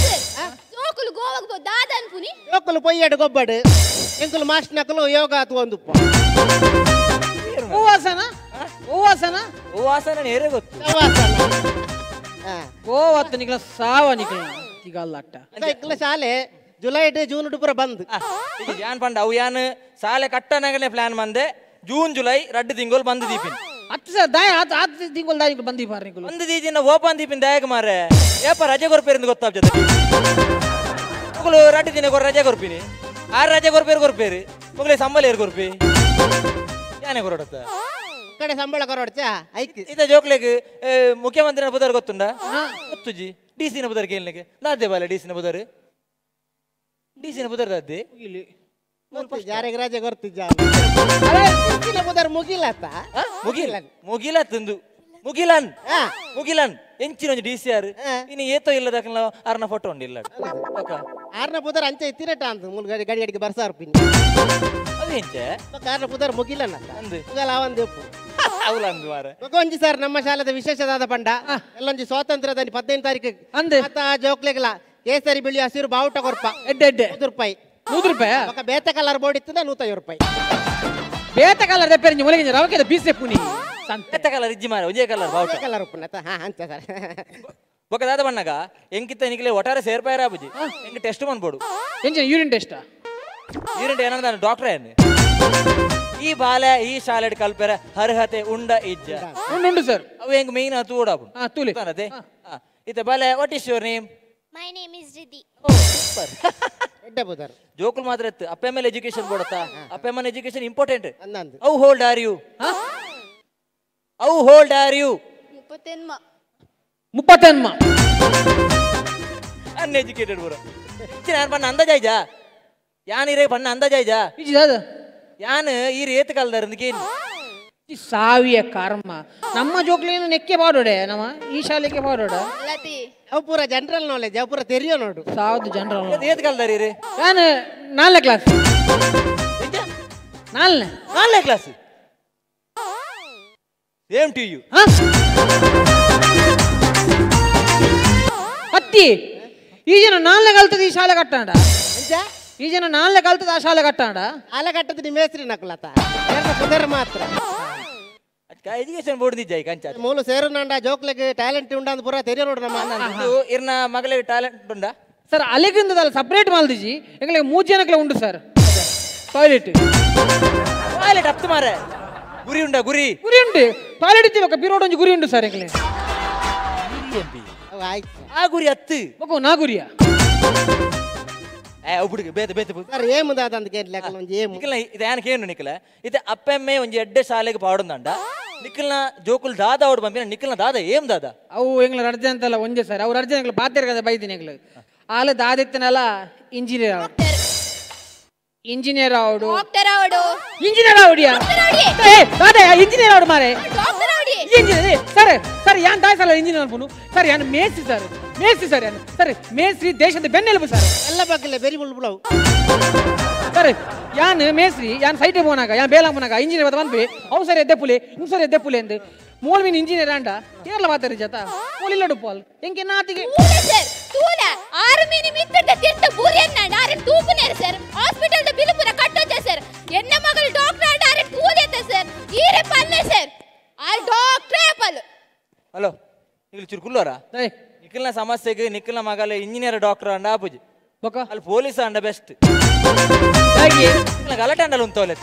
ಜೋಕುಲು ಗೋವಾಗ ಪೋ ದಾದ ಅನ್ಪುನಿ ಜೋಕುಲು ಪೊಯ್ಯಡು ಗೊಬ್ಬಡು ಎಂಕುಲು ಮಾಸ್ಟರ್ ನಕಲು ಯೋಗ ಆತು ಒಂದುಪ್ಪ ಹೂವಾಸನ ಹೂವಾಸನ ಹೂವಾಸನ ನೇರೆ ಗೊತ್ತು ಗೋವತ್ತು ನಿಕ್ಲ ಸಾವ ನಿಕ್ಲ ತಿಗಲ್ಲ ಅಟ್ಟ ಎಂಕುಲ ಶಾಲೆ ಜುಲೈ ಜೂನ್ ಪೂರ ಬಂದ್ ಇದು ಯಾನ್ ಪಂಡ ಅವು ಯಾನ್ ಶಾಲೆ ಕಟ್ಟನಗನೆ ಪ್ಲಾನ್ ಮಂದೆ ಜೂನ್ ಜುಲೈ ರಡ್ಡು ತಿಂಗಳು ಬಂದ್ ದೀಪಿನ್ ಅತ್ತು ಸರ್ ದಾಯ ಆತ್ ಆತ್ ತಿಂಗಳು ದಾಯ ಬಂದಿ ಬಾರ್ ನಿಕ್ಲು ಬಂದ್ ದೀಜಿನ ಓಪನ್ ದೀಪಿನ್ ದಾಯಕ ಮಾರೆ ಏಪ ರಜೆ ಕೊರ್ಪೇರಿಂದ ಗೊತ್ತಾಗ್ತದೆ ಮಗಳು ರಡ್ಡು ದಿನ ಕೊರ ರಜೆ ಕೊರ್ಪಿನಿ ಆರು ರಜೆ ಕೊರ್ಪೇರು ಕೊರ್ಪೇರು ಮಗಳೇ ಸಂಬಳ ಏರ್ ಕೊರ್ಪಿ ಯಾನೆ ಕೊರಡತ್ತ ಕಡೆ ಸಂಬಳ ಕೊರೊಡ್ಚ ಐಕ್ ಇದ ಜೋಕ್ಲೆಗ್ ಮುಖ್ಯಮಂತ್ರಿನ ಬುದರ್ ಗೊತ್ತುಂಡ ಗೊತ್ತುಜಿ ಡಿ ಸಿನ ಬುದರ್ ಕೇಳಲಿಕ್ಕೆ ದಾದೆ ಬಾಲೆ ಡಿ ಸಿನ ಬುದರ್ ಡಿ ಸಿನ ಬುದರ್ ದಾದೆ ಯಾರಿಗೆ ರಜೆ ಕೊರ್ತಿಜ್ಜ ಬುದರ್ ಮುಗಿಲತ್ತ ಮುಗಿಲ ಮುಗಿಲ ತಂದು ಮುಗಿಲನ್ ಮುಗಿಲನ್ ಎಂಚಿನ ಒಂಜಿ D C R ಇನ್ನು ಏತೋ ಇಲ್ಲದಕ್ಕಲ್ಲ ಆರ್ನ ಫೋಟೋ ಉಂಡಿಲ್ಲ ಆರ್ನ ಪುದರ್ ಅಂಚೆ ಇತ್ತಿರಟ ಅಂತ ಮುಲ್ ಗಡಿ ಗಡಿ ಗಡಿಗೆ ಬರ್ಸಾರ್ಪಿನಿ ಅದು ಎಂಚೆ ಆರ್ನ ಪುದರ್ ಮುಗಿಲನ್ ಅಂದು ಮುಗಲ ಅವಂದು ಉಪ್ಪು ಅವಲ ಅಂದು ಮಾರ ಒಂಜಿ ಸರ್ ನಮ್ಮ ಶಾಲೆದ ವಿಶೇಷದಾದ ಪಂಡ ಎಲ್ಲೊಂಜಿ ಸ್ವಾತಂತ್ರ್ಯದ 15 ತಾರೀಕು ಅಂದೆ ಮತ್ತ ಜೋಕ್ಲೆಗ್ಲ ಕೇಸರಿ ಬಿಳಿ ಹಸಿರು ಬಾವುಟ ಕೊರ್ಪ ಎಡ್ಡೆ ಎಡ್ಡೆ 100 ರೂಪಾಯಿ 100 ರೂಪಾಯಿ ಬೊಕ ಬೇತ ಕಲರ್ ಬೋರ್ಡ್ ಇತ್ತದ 150 ರೂಪಾಯಿ ಬೇತ ಕಲರ್ ದೆಪ್ಪೆರಿಂಜಿ ಮೊಲಗಿಂಜಿ ರವಕೆದ ಪೀಸೆ ಪುನಿ ಬೇತ ಕಲರ್ ಇಜ್ಜಿ ಮಾರ ಒಂಜೇ ಕಲರ್ ಬಾವುಟ ಕಲರ್ ಉಪ್ಪುನತ ಹಾ ಅಂಚ ಸರ್ ಬೊಕ ದಾದ ಬಣ್ಣಗ ಎಂಕಿತ್ತ ನಿಕ್ಲೆ ಒಟ್ಟಾರೆ ಸೇರ್ಪಾಯರ ಬುಜಿ ಎಂಕ್ ಟೆಸ್ಟ್ ಮನ್ಬೋಡು ಎಂಚಿನ urine test urine ಏನಂದ ಡಾಕ್ಟರ್ ಏನು ಈ ಬಾಲೆ ಈ ಶಾಲೆಡ್ ಕಲ್ಪೆರ ಅರ್ಹತೆ ಉಂಡ ಇಜ್ಜ ಉಂಡು ಉಂಡು ಸರ್ ಅವು ಹೆಂಗ್ ಮೇನ್ ತೂಡ ತೂಲೆ ಇತ್ತೆ ಬಾಲೆ what is your name? My name is Riddhi. Super ಎಡ್ಡೆ ಬುದರ್ ಜೋಕುಲ್ ಮಾತ್ರ ಇತ್ತು ಅಪ್ಪ ಮೇಲೆ ಎಜುಕೇಶನ್ ಬೋಡತ್ತಾ ಅಪ್ಪ ಅಮ್ಮನ education important. ಅಂದಂದು how old are you? How old are you? 38 38 uneducated ಬರೋ ನಾನು ಬಣ್ಣ ಅಂದಾಜಾಯ್ಜಾ ಯಾನ್ ಇರೇ ಬಣ್ಣ ಅಂದಾಜಾಯ್ಜಾ ಇಜ್ಜಿ ದಾದ ಯಾನ್ ಈ ರೇತ್ ಕಲ್ದಾರಂದಕೇನು ಸಾವಿಯ ಕರ್ಮ ನಮ್ಮ ಜೋಕ್ಲೇನು ನೆಕ್ಕೆ ಬಾಡೋಡೆ ನಮ್ಮ ಈ ಶಾಲೆಗೆ ಬಾಡೋಡ ಅವು ಪೂರ ಜನರಲ್ ನಾಲೆಜ್ ಅವು ಪೂರ ತೆರಿಯೋ ನೋಡು ಸಾವದು ಜನರಲ್ ಏತ್ ಕಲ್ದಾರಿ ರೀ ನಾನು 4ನೇ ಕ್ಲಾಸ್ ನಾಲ್ಕನೇ class same to you ಅತ್ತಿ ಈ ಜನ 4ನೇ ಕಲ್ತದ ಈ ಶಾಲೆ ಕಟ್ಟಾಂಡ ಈ ಜನ 4ನೇ ಕಲ್ತದ ಆ ಶಾಲೆ ಕಟ್ಟಾಂಡ ಶಾಲೆ ಕಟ್ಟದ ನಿಮ್ಮ ಹೆಸರು ನಕಲತ ಕುದರ್ ಮಾತ್ರ ಎಜುಕೇಶನ್ ಬೋರ್ಡ್ ನಿಜ ಕಂಚ ಮೂಲ ಸೇರುನಂಡ ಜೋಕ್ಲೆಗ್ ಟ್ಯಾಲೆಂಟ್ ಉಂಡ ಅಂತ ಪೂರ ತೆರಿಯೋ ನೋಡು ನಮ್ಮ ಇರ್ನ ಮಗಳಿಗೆ ಟ್ಯಾಲೆಂಟ್ ಉಂಡ ಸರ್ ಅಲೆಗಿಂದಲ್ಲ ಸಪರೇಟ್ ಮಾಲ್ದಿಜಿ ಎಂಗಳಿಗೆ 3 ಜನಕ್ಕೆ ಉಂಡು sir toilet toilet ಅಪ್ತು ಮಾರೆ ಗುರಿ ಉಂಡ ಗುರಿ ಗುರಿ ಉಂಡು ಟಾಯ್ಲೆಟ್ ಇತ್ತಿ ಬೊಕ್ಕ ಬಿರೋಡ್ ಒಂಜಿ ಗುರಿ ಉಂಡು ಸರ್ ಎಂಗಲೆ ಆ ಗುರಿ ಅತ್ತು ಬೊಕ್ಕ ನಾ ಗುರಿಯಾ ಏ ಒಬ್ಬಡಿಗೆ ಬೇತೆ ಬೇತೆ ಸರ್ ಏಮುದಾದ ಅಂತ ಕೇಳಲಿ ಒಂಜಿ ಏಮು ನಿಖಲ್ನ ಇದು ಯಾನ್ ಕೇನು ನಿಖಲ ಇದು ಅಪ್ಪಮ್ಮೆ ಒಂಜಿ ಎಡ್ಡೆ ಶಾಲೆಗೆ ಪಾಡುಂದಂಡ ನಿಖಲ್ನ ಜೋಕುಲ್ ದಾದ ಅವಡು ಬಂಪಿನ ನಿಖಲ್ನ ದಾದ ಏಮ್ ದಾದ ಅವು ಎಂಗ್ಲ ರಡ್ಜೆ ಅಂತಲ್ಲ ಒಂಜೆ ಸರ್ ಅವ್ರು ರಡ್ಜೆ ಎಂಗ್ಲ ಬಾತೆರ್ ಕದ ಬೈದಿನಿ ಎಂಗ್ಲ ಆಲ ದಾದಿತ್ತನಲ್ಲ ಇಂಜಿನಿಯರ್ ಅವಡು ಇಂಜಿನಿಯರ್ ಅವಡು ಡಾಕ್ಟರ್ ಅವಡು ಇಂಜಿನಿಯರ್ ಅವಡಿಯಾ ಏ ದಾದ ಇಂಜಿನಿಯರ್ ಅವಡು ಮಾರೆ ಡಾಕ್ಟರ್ ಅವಡಿ engineer sir sir ಯಾನ್ ದಾಯಸಲ್ಲ ಇಂಜಿನಿಯರ್ ಅನ್ಪುನು ಸರ್ ಯಾನ್ ಮೇಸ್ತ್ರಿ ಸರ್ ಮೇಸ್ತ್ರಿ ಸರ್ ಯಾನ್ ಸರ್ ಮೇಸ್ತ್ರಿ ದೇಶದ ಬೆನ್ನೆಲುಬು ಸರ್ ಎಲ್ಲ ಬಗ್ಗಲೆ ಬೆರಿ ಬುಲ್ಬುಳವು ಸರ್ ಯಾನ್ ಮೇಸ್ತ್ರಿ ಯಾನ್ ಸೈಟೆ ಪೋನಾಗ ಯಾನ್ ಬೇಲ ಪೋನಾಗ ಇಂಜಿನಿಯರ್ ಬತ್ತ ಪನ್ಪೆ ಅವು ಸರ್ ಎದ್ದೆ ಪುಲೆ ಇನ್ನು ಸರ್ ಎದ್ದೆ ಪುಲೆ ಎಂದು ಮೋಲ್ ಮೀನ್ ಇಂಜಿನಿಯರ್ ಅಂಡ ಕೇರಳ ಬಾತಾರೆ ಜತ ಮೋಲ್ ಇಲ್ಲಡು ಪಾಲ್ ಎಂಕೆ ನಾತಿಗೆ ಸರ್ ತೂಲ ಆರು ಮೀನಿ ಮಿತ್ತದ ತಿರ್ತ ಬೂರಿಯನ್ನ ಆರೆ ತೂಪುನೇರು sir hospital the bill ಪೂರ ಕಟ್ಟೋಜ ಸರ್ ಎನ್ನ ಮಗಳು ಡಾಕ್ಟರ್ ಅಂಡ ಆರೆ ತೂದೇತ ಸರ್ ಈರೆ ಪಲ್ಲೆ ಸರ್ ಆ ಡಾಕ್ಟರ್ ಪಲ್ಲು ಹಲೋ ನಿಖಲ್ ಚುರು ಕುಲ್ಲೋರಾ ನಿಖಲ್ನ ಸಮಸ್ಯೆಗೆ ನಿಖಲ್ನ ಮಗಲ ಇಂಜಿನಿಯರ್ ಡಾಕ್ಟರ್ ಅಂಡ ಆಪುಜಿ ಬೊಕ ಅಲ್ಲಿ ಪೊಲೀಸ್ ಅಂಡ ಬೆಸ್ಟ್ ಗಲಾಟೆ ಅಂಡಲ್ಲ ಉಂತವಲೆ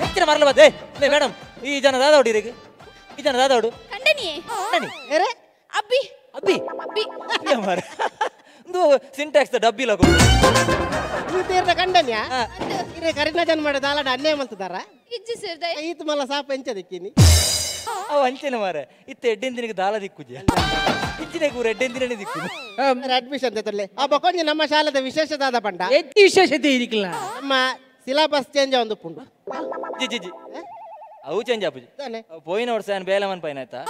ಹೆಚ್ಚಿನ ಮರಲ ಬದ್ದೆ ಮೇಡಮ್ ಈ ಜನ ದಾದವಡು ಇರಿಗೆ ಈ ಜನ ದಾದವಡು ಕಂಡನಿ ಕಂಡನಿ ಅಬ್ಬಿ ಅಬ್ಬಿ ಅಬ್ಬಿ ಮಾರ ಒಂದು ಸಿಂಟ್ಯಾಕ್ಸ್ ಡಬ್ಬಿ ಲಗು ತೀರ್ನ ಕಂಡನ್ಯಾ ಇರೆ ಕರಿನ ಜನ ಮಾಡ ದಾಲಡ ಅನ್ಯಾಯ ಮಂತದಾರ ಇಜ್ಜಿ ಸರ್ ಈತ ಮಲ್ಲ ಸಾಪ ಎಂಚದಿಕ್ಕಿನಿ ಅವು ಅಂಚೆನ ಮಾರೆ ಇತ್ತ ಎಡ್ಡೆಂದಿನಿಗೆ ದಾಲ ದಿಕ್ಕುಜಿ ಇಚ್ಚಿನ ಕೂರ ಎಡ್ಡೆಂದಿನೇ ದಿಕ್ಕು ಅಡ್ಮಿಷನ್ ತಗೊಳ್ಳಿ ಆ ಬೊಕೊಂಜಿ ನಮ್ಮ ಶಾಲೆದ ವಿಶೇಷದಾದ ಪಂಡ ಎತ್ತಿ ವಿಶೇಷತೆ ಇರಿಕಿಲ್ಲ ನಮ್ಮ ಸಿಲೆಬಸ್ ಚೇಂಜ್ ಒಂದು ಪುಂಡು G G G ಅವು ಚೇಂಜ್ ಆಪುಜಿ ಪೋಯಿನ ವರ್ಷ ನಾನು ಬೇಲಮನ್ ಪೈನ ಆಯ್ತಾ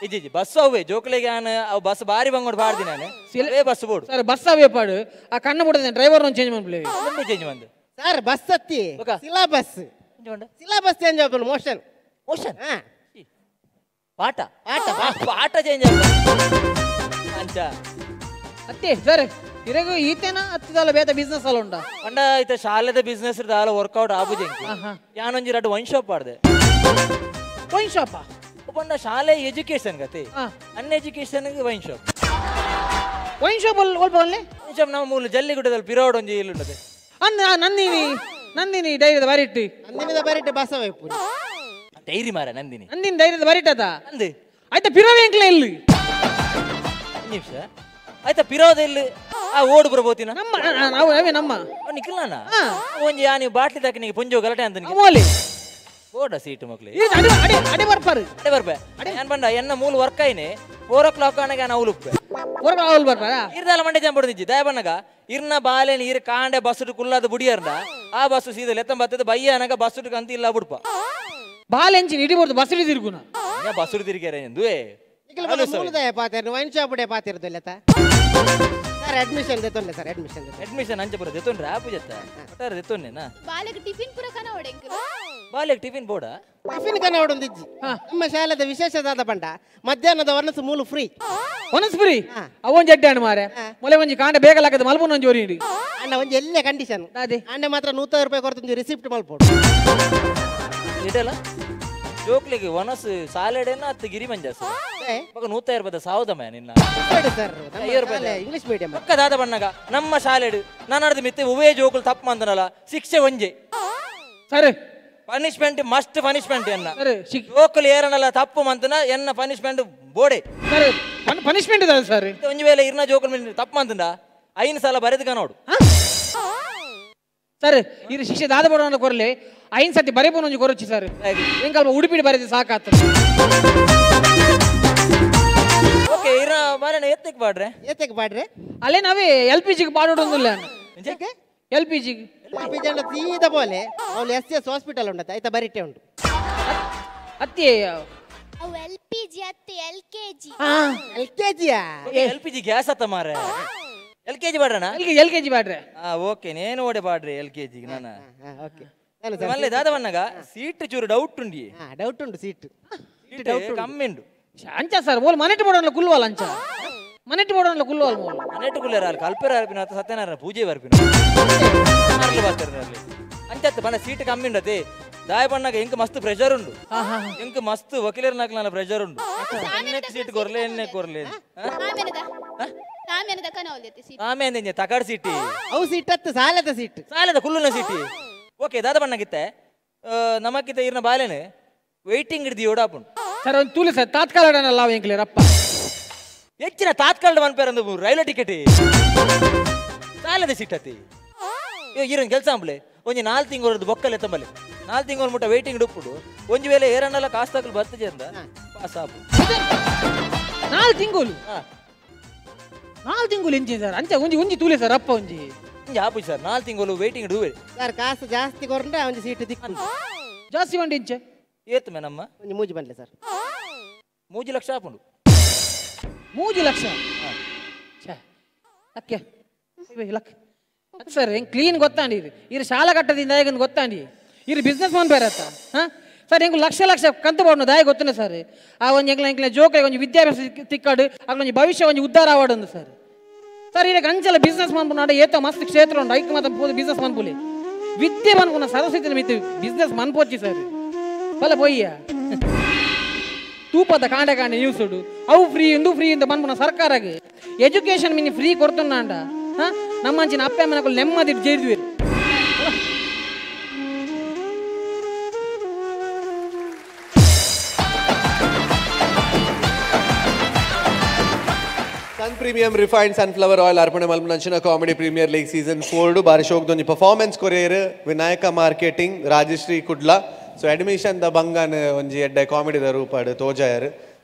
ಇಜ್ಜಿ ಬಸ್ ಅವೇ ಜೋಕ್ಲೆಗೆ ನಾನು ಅವು ಬಸ್ ಬಾರಿ ಬಂಗೋಡು ಬಾಡ್ದಿ ನಾನು ಸಿಲೇ bus board sir bus ಅವೇ ಪಾಡು ಆ ಕಣ್ಣು ಬಿಡದೆ ಡ್ರೈವರ್ ಚೇಂಜ್ ಮಾಡ್ಬಿಡಿ ಚೇಂಜ್ ಬಂದು ಸರ್ ಬಸ್ ಹತ್ತಿ syllabus syllabus change ಆಪುಂಡು motion motion ಪಾಠ ಪಾಠ ಪಾಠ ಚೇಂಜ್ ಆಪುಂಡು ಅಂಚ ಅತ್ತೆ ಸರ್ ಇರಗು ಈತೇನ ಹತ್ತದಲ್ಲ ಬೇತ ಬಿಸ್ನೆಸ್ ಅಲ್ಲ ಉಂಟಾ ಪಂಡ ಈತ ಶಾಲೆದ ಬಿಸ್ನೆಸ್ ದಾಲ ವರ್ಕೌಟ್ ಆಪುಜಿ ಯಾನೊಂಜಿ ರಡ್ಡು ವೈನ್ ಶಾಪ್ ಆಡ್ದೆ ವೈನ್ ಶಾಪ್ ಪಂಡ ಶಾಲೆ ಎಜುಕೇಶನ್ ಗತಿ ಅನ್ education wine shop wine shop ಒಲ್ಪ ಒಲ್ಲೆ ವೈನ್ ಶಾಪ್ ನಮ್ಮ ಮೂಲ ಜಲ್ಲಿಗುಡ್ಡದಲ್ಲಿ ಪಿರೋಡ್ ಒಂಜಿ ಇಲ್ಲುಂಡದೆ ಅನ್ನ ನಂದಿನಿ ನಂದಿನಿ ಡೈರಿದ ಬಾರಿಟ್ಟು ನಂದಿನಿದ ಬಾರಿಟ್ಟು ಬಸವೈಪು ಡೈರಿ ಮಾರ ನಂದಿನಿ ನಂದಿನಿ ಡೈರಿದ ಬಾರಿಟ್ಟದ ಅಂದು ಆಯ್ತಾ ಪಿರೋವೆ ಎಂಕ್ಲೆ ಇಲ್ಲಿ ನಿಮಿಷ ಆಯ್ತಾ ಪಿರೋದ ಇಲ್ಲಿ ಆ ಓಡು ಬರಬೋತಿನ ನಮ್ಮ ನಾವು ಅವೇ ನಮ್ಮ ನಿಖಿಲ್ನ ಒಂಜಿ ಯಾ ನೀವು ಬಾಟ್ಲಿ ತಾಕಿ ನಿಗೆ ಪುಂಜೋ ಗಲಾಟೆ ಅಂತ ಮೋಲಿ ಓಡ ಸೀಟು ಮಕ್ಳಿ ಅಡೆ ಅಡೆ ಅಡೆ ಬರ್ಪಾರು ಅಡೆ ಬರ್ಪೆ ಏನ್ ಬಂಡ ಎನ್ನ ಮೂಲ ವರ್ಕ್ ಐನೆ 4 o'clock ಆನಗ ನಾನು ಉಲುಪ್ಪೆ 4 o'clock ಅವಳು ಬರ್ಪಾರ ಇರ್ದಾಲ ಮಂಡೆ ಜಂಪ್ ಹೊಡೆದಿಜ್ಜಿ ದಯ ಬಣ್ಣಗ ಇರ್ನ ಬಾಲೆ ನೀರು ಕಾಂಡೆ ಬಸ್ ಕುಲ್ಲಾದ ಬುಡಿಯರ್ನ ಆ ಬಸ್ಸು ಸೀದಾ ಲೆತ್ತ ಬತ್ತದ ಬಯ್ಯ ಅನಗ ಬಸ್ ಕಂತ ಇಲ್ಲ ಬುಡ್ಪ ಬಾಲೆ ಎಂಚಿನ ಇಡಿಬೋದು ಬಸ್ ತಿರುಗುನ ಬಸ್ ತಿರುಗ್ಯಾರ ಎಂದುವೆ ಮೂಲದಯ ಪಾತಿರ್ ವೈನ್ ಶಾಪ್ ಉಡೆ ಪಾತಿರ್ದು ಸರ್ ಅಡ್ಮಿಷನ್ ದೆತ್ತೊಂಡೆ sir admission admission ಅಂಚೆ ಬರ ದೆತ್ತೊಂಡ್ರೆ ಆಪು ಜತ್ತ ಒಟ್ಟಾರೆ ದೆತ್ತೊಂಡೆನಾ ಬಾಲೆಗೆ ಟಿಫಿನ್ ಪೂರ ಕನ ಒಡೆಂಕು ಬಾಲೆಗೆ ಟಿಫಿನ್ ಬೋಡ ಟಿಫಿನ್ ಕನ ಒಡೊಂದಿಜ್ಜಿ ನಮ್ಮ ಶಾಲೆದ ವಿಶೇಷದಾದ ಪಂಡ ಮಧ್ಯಾಹ್ನದ ಒನಸು ಮೂಲು ಫ್ರೀ ಒನಸು ಫ್ರೀ ಅವೊಂದು ಜಡ್ಡೆ ಅಣ್ಣ ಮಾರೆ ಮೊಲೆ ಒಂಜಿ ಕಾಂಡ ಬೇಗಲಾಗದ ಮಲ್ಪುನ ಒಂಜಿ ಒರಿ ಅಣ್ಣ ಒಂಜಿ ಎಲ್ಲೇ ಕಂಡೀಷನ್ ಅದೇ ಅಣ್ಣ ಮಾತ್ರ 100 ರೂಪಾಯಿ ಕೊಡ್ತಂಜಿ ರಿಸಿಪ್ಟ್ ಮಲ್ಪೋಡು ಇಡಲ್ಲ ಜೋಕ್ಲಿಗೆ ಒನಸು ಸಾಲೆಡೇನ ಅತ್ತು ಗಿರಿ ಮಂಜಾಸ ಮಗ 100 ರೂಪಾಯಿ ಸಾವುದಮ್ಮ ನಿನ್ನ sir English medium ಪಕ್ಕ ದಾದ ಬಣ್ಣಗ ನಮ್ಮ ಶಾಲೆಡು ನಾನು ಮಿತ್ತೆ ಉವೇ ಜೋಕುಲು ತಪ್ಪು ಮಂದನಲ್ಲ ಶಿಕ್ಷೆ ಒಂಜೆ sir punishment must punishment ಎನ್ನ ಜೋಕುಲು ಏರನಲ್ಲ ತಪ್ಪು ಮಂತನ ಎನ್ನ ಪನಿಷ್ಮೆಂಟ್ ಬೋಡೆ ಸರ್ ಪನಿಷ್ಮೆಂಟ್ ಇದೆ ಸರ್ ಒಂಜಿ ವೇಳೆ ಇರ್ನ ಜೋಕುಲು ತಪ್ಪು ಮಂತಂದ 5 ಸಲ ಬರೆದು ನೋಡು ಸರ್ ಇರು ಶಿಕ್ಷೆ ದಾದ ಬೋಡ ಕೊರಲಿ 5 ಸತಿ ಬರೆಪೋನು ಒಂಜಿ ಕೊರೊಚ್ಚಿ ಸರ್ ಎಂಕಲ್ಪ ಉಡುಪಿಡಿ ಬರೆದು ಸಾಕಾತ ಓಕೆ ಇರ ಬಾರಣ ಎತ್ತಕ್ಕೆ ಬಾಡ್ರೆ ಎತ್ತಕ್ಕೆ ಬಾಡ್ರೆ ಅಲ್ಲೇ ನಾವೇ ಎಲ್ ಪಿ ಜಿಗೆ ಬಾಡೋಡೊಂದಿಲ್ಲ ಎಲ್ ಪಿ ಜಿಗೆ L P G ಅಂಡ ಸೀದಾ ಬೋಲೆ ಅವಳು S S hospital ಉಂಟು ಆಯ್ತಾ ಬರಿಟೆ ಉಂಟು ಅತ್ತಿ ಅವು L P G ಅತ್ತಿ L K G L K Jiya L P G gas ಅತ್ತ ಮಾರೆ L K G ಬಾಡ್ರಣ L K G ಬಾಡ್ರೆ ಹಾ ಓಕೆ ನೇನು ಓಡೆ ಬಾಡ್ರೆ ಎಲ್ ಕೆ ಜಿಗೆ ನಾನು ಓಕೆ ಮಲ್ಲೆ ದಾದ ಬಣ್ಣಗ ಸೀಟ್ ಚೂರು ಡೌಟ್ ಉಂಡಿ ಡೌಟ್ ಉಂಟು ಸೀಟ್ ಡೌಟ್ ಕಮ್ಮಿ ಉಂಡು ಅಂಚ ಸರ್ ಮೋಲ್ ಮನೆಟ್ ಬೋಡಲ್ಲ ಕುಲ್ವಾಲ್ ಅಂಚ ಮನೆಟ್ ಬೋಡಲ್ಲ ಕುಲ್ವಾಲ್ ಮೋಲ್ ಮನೆಟ್ ಕುಲ್ಲೇರ ಅಲ್ಲಿ ಕಲ್ಪೆರ ಅರ್ಪಿನ ಅಥವಾ ಸತ್ಯನಾರಾಯಣ ಪೂಜೆ ಬರ್ಪಿನ ಅಂಚತ್ತು ಬಣ್ಣ ಸೀಟ್ ಕಮ್ಮಿ ಉಂಡತೆ ದಾಯ ಬಣ್ಣಗ ಎಂಕ್ ಮಸ್ತ್ ಪ್ರೆಷರ್ ಉಂಡು ಎಂಕ್ ಮಸ್ತ್ ವಕೀಲರ ನಾಕ್ಲ ಪ್ರೆಷರ್ ಉಂಡು ಎನ್ನೆಕ್ ಸೀಟ್ ಕೊರ್ಲೆ ಎನ್ನೆ ಕೊರ್ಲೆ ಆಮೇಲೆ ತಕಡ್ ಸೀಟಿ ಅವು ಸೀಟ್ ಅತ್ತು ಸಾಲದ ಸೀಟ್ ಸಾಲದ ಕುಲ್ಲುನ ಸೀಟಿ ಓಕೆ ದಾದ ಬಣ್ಣಗಿತ್ತೆ ನಮಕ್ಕಿತ್ತ ಇರ್ನ ಬಾಲೆನೆ ವೆಯ್ಟಿಂಗ್ ಹಿಡ್ದು ಓಡಾಪುಂಡು ಸರ್ ಒಂದು ತೂಲಿ ಸರ್ ತಾತ್ಕಾಲ ಅಲ್ಲ ಎಂಕ್ಲೇರಪ್ಪ ಹೆಚ್ಚಿನ ತಾತ್ಕಾಲ ಮನ್ಪೇರಂದು ರೈಲ್ವೆ ಟಿಕೆಟ್ ಸಾಲದ ಸೀಟ್ ಅತ್ತಿ ಇರೋನ್ ಕೆಲಸ ಅಂಬ್ಲೆ ಒಂಜಿ 4 ತಿಂಗಳದ್ದು ಬೊಕ್ಕಲೆ ತಂಬಲೆ 4 ತಿಂಗಳು ಮುಟ್ಟ ವೆಯ್ಟಿಂಗ್ ಡುಪ್ಪುಡು ಒಂಜಿ ವೇಳೆ ಏರನ್ನೆಲ್ಲ ಕಾಸು ತಗಲು ಬರ್ತದೆ ಅಂತ ಪಾಸ್ ಆಪು 4 ತಿಂಗಳು 4 ತಿಂಗಳು ಎಂಚಿ ಸರ್ ಅಂಚ ಒಂಜಿ ಒಂಜಿ ತೂಲೆ ಸರ್ ಅಪ್ಪ ಒಂಜಿ ಒಂಜಿ ಆಪು ಸರ್ 4 ತಿಂಗಳು ವೆಯ್ಟಿಂಗ್ ಡುವೆ ಸರ್ ಕಾಸು ಜಾಸ್ತಿ ಕೊರಂಡ ಒಂಜಿ ಸೀಟ್ ದಿಕ್ಕು ಜಾಸ್ತಿ ಬಂಡಿ ಇಂಚೆ ಏತ್ ಮೇ ನಮ್ಮ ಒಂಜಿ ಮೂಜಿ ಬಂಡ್ಲೆ ಸರ್ 3 ಲಕ್ಷ ಆಪುಂಡು 3 ಲಕ್ಷ ಛೇ ಅಕ್ಕೆ ಲಕ್ ಸರ್ ಹೆಂಗೆ ಕ್ಲೀನ್ ಗೊತ್ತಾಂಡಿ ಇದು ಇರು ಶಾಲಾ ಕಟ್ಟದಿಂದ ಹೇಗೆ ಗೊತ್ತಾಂಡಿ ಇರು ಬಿಸ್ನೆಸ್ ಮನ್ ಬೇರೆ ಅತ್ತ ಹಾಂ ಸರ್ ಹೆಂಗೆ ಲಕ್ಷ ಲಕ್ಷ ಕಂತು ಬೋಡ್ನು ದಾಯ ಗೊತ್ತನೆ ಸರ್ ಆ ಒಂಜಿ ಎಂಗ್ಲ ಎಂಕ್ಲ ಜೋಕ್ಲೆ ಒಂಜಿ ವಿದ್ಯಾಭ್ಯಾಸ ತಿಕ್ಕಾಡು ಅಗ್ಲೊಂಜಿ ಭವಿಷ್ಯ ಒಂಜಿ ಉದ್ಧಾರ ಆವಾಡೊಂದು ಸರ್ ಸರ್ ಈಗ ಅಂಚಲ ಬಿಸ್ನೆಸ್ ಮನ್ಪುನಾಡ ಏತ ಮಸ್ತ್ ಕ್ಷೇತ್ರ ಉಂಡು ಐಕ್ ಮಾತ್ರ ಪೋದು ಬಿಸ್ನೆಸ್ ಮನ್ಪುಲಿ ವಿದ್ಯೆ ಮನ್ಪುನ ಸರಸ್ವತಿ ಮಿತ್ತು ಬಿಸ್ನೆಸ್ ಮನ್ಪೋಚಿ ಸರ್ ಬಲ ಪೊಯ್ಯ ತೂಪದ ಕಾಂಡ ಕಾಂಡ ನ್ಯೂಸ್ ಉಡು ಅವು ಫ್ರೀ ಇಂದು ಫ್ರೀ ಇಂದ ಮನ್ಪುನ ಸರ್ಕಾರಗೆ ಎಜುಕೇಶನ್ ಮಿನಿ ಫ್ರೀ ಕೊಡ್ತುನ್ನಾಂಡ ಹಾಂ ನಮ್ಮಂಚಿನ ಅಪ್ಪ ಅಮ್ಮನಕುಲು ನೆಮ್ಮದಿ ಜೇರ್ದ್ವಿ Sun Premium refined sunflower oil ಅರ್ಪಣೆ ಮಲ್ಪುನಂಚಿನ comedy premier league season 4 ಬಾರಿ ಶೋಕ್ ದೊಂಜಿ ಪರ್ಫಾರ್ಮೆನ್ಸ್ ಕೊರಿಯರ್ Vinayaka marketing Rajashree Kudla So admission the ಬಂಗನ್ ಒಂಜಿ ಎಡ್ಡೆ ಕಾಮಿಡಿದ ರೂಪಾಡು ತೋಜಾಯರ್